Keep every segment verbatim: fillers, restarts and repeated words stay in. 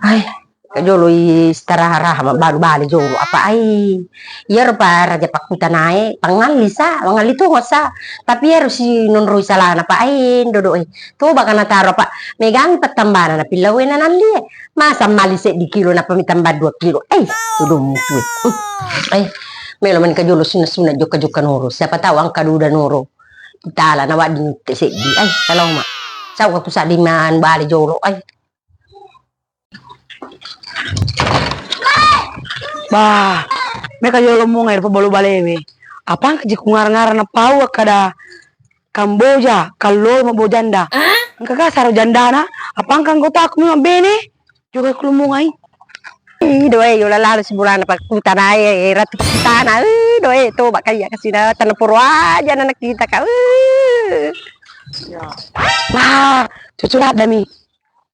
Ai, kajolo istirahat-rahat, mabbalu bale jolo. Apa ai? Iyaro pa raja pakkutanae, pangalli sa, pangalli tongo sa. Tapi iyaro si nonroi salana, apa ai, dodo e. Toba kana taro, apa megang pettambana na pillawe na nallie. Masa mali seddi kilo, napa mitambah dua kilo? Eh, dodo mutu e. Hmm. Eh, melo mani kajolo suna-suna jokka-jokka noro. Siapa tahu angka duda noro. Tala na wadding utte seddi. Ai, kalau ma. Sau aku saddi man bale jolo. Ai. Bah, meka jolo munga ero pabalu balewe. Apang kaji ku ngarang-ngarang na pau kada Kamboja, kallo mabo janda. Engka ga saro jandana, apang ka anggotaku memang bene. Juga ku lumungai. Ih, doe, yola lalo si bolana pakkutanae, eh, ratu pakkutana. Eh, doe, toba kaiya kasina tanah poro aja na kita ka. Eh. Wah, cucu ladda mi.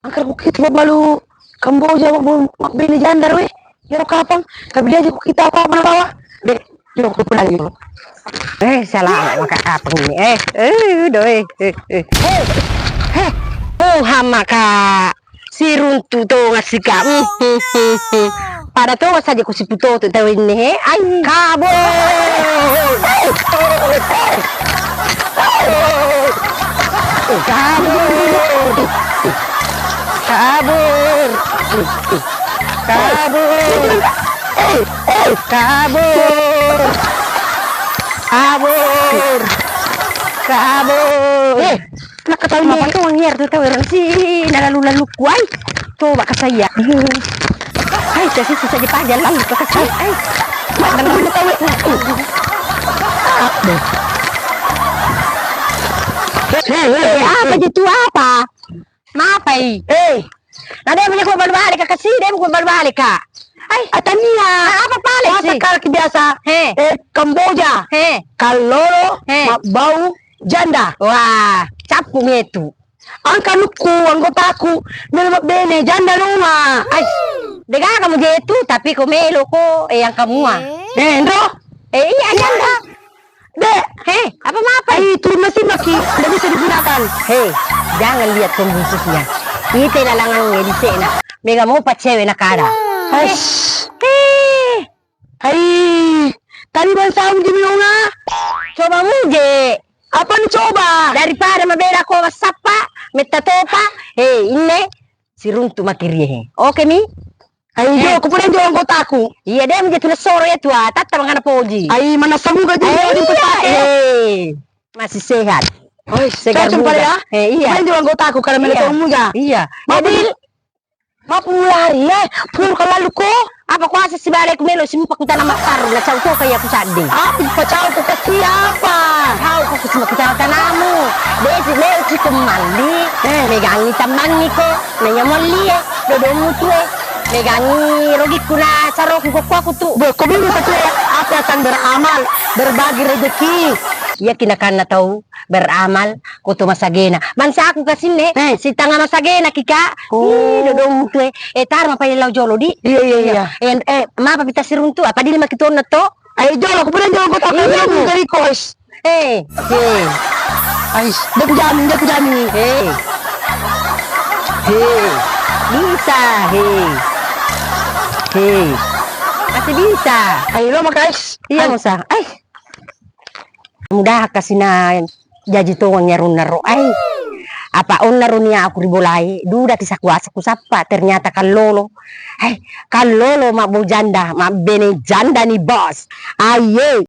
Angkara ku kita balu Kamboja, mabbu-, mabbene janda we. Yaro kapang, tapi dia ku kita apa mana bawa? Dek, yo ku pulang yo. Eh, salah maka kapang ini. Eh, eh, do, eh, eh, eh. Heh, heh. Oh, hamaka. Siruntu tonga sika. Hmm, hmm, hmm, hmm. Pada tonga saja ku siputoto tau ini, he. Ai, kabur. Kabur. Kabur. Kabur. Kabur. Kabur. Kabur. Eh, nakatawi apa kau ngiar tu tahu orang si nalalu-lalu kuai. Coba kasaya. Hai, kasi susah dipajar lalu ke kecil. Ai. Mana tahu. Apa itu apa? Mapai. Eh, na de' muje ku balu-bale ka kasi, de' ku balu-bale ka. Ai. Atania. Apa pale si? Kal ki biasa. He. Eh, Kamboja. He. Kallolo, he, mabbau janda. Wah, cappu metu. Angka nukku, anggotaku, melo mabbene janda nonga. Ai. De' gaga muje tu, tapi ko melo ko, eh, angka mua. Eh, ndro. Eh, iya, janda. Dek. Hei, apa mapa? Ai, turun mesin maki, tidak bisa digunakan. Hei, jangan lihat pembungkusnya. Ite lalangangnge di sena. Mega mopa cewe nakada. Hei. Hei. Hai, tadi bangsa muje minonga. Coba muje. Apa ni coba? Daripada mabela ko massappa, metta topa. Hei, inne. Siruntu maki rie. Oke mi? Ayo, eh, ku pulang jo anggotaku. Iya, de' muje tu nasoro ya tua, tatta mangana poji. Ai, mana samuga juga. Eh, iya, eh. Masih sehat. Oi, segar cocok pale bugar ya. Eh, iya. Pulang jo anggotaku kalau melo tau muja. Iya. Mabil. Mapu lari, eh. Pur kalalu ko. Apa kuasa si bale ku melo si mupa ku tanah matar, na cau to kaya ku sadde. Apa cau ku ke siapa? Cau ku ku sima ku tanah tanamu. De' si melo si kemalli. Eh. Megangi tambangi ko. Nanya molli e, dodomu tu e. Megangi rogiku na saroku kokko aku tu. Bo, ko bingung satu e, apa akan beramal, berbagi rezeki. Iya kinakanna tau beramal, ko to masagena. Bangsa aku kasinne, eh, sitanga masagena kika. Oh. Ih, dodomu tu e. Eh, tar mapai lau jolo di. Iya, iya, iya. Eh, eh, mapa pita siruntu, apa di lima kitonna to? Ayo jolo, ko pulang jolo ko tak. Iya, dari kos. Hei, hei. Ais, de' ku jami, de' ku jami. Hei. Hei. Bisa, hei. Hei. Masih bisa. Ayo lo makais. Iya, masa. Ai. Mudah kasina jaji tongeng ya runna ro. Ai. Apa onna ro nia aku ribolai, duda kisah kuasa ku sappa, ternyata kallolo. Hai, kallolo mabbo janda, mabbene janda ni bos. Aye.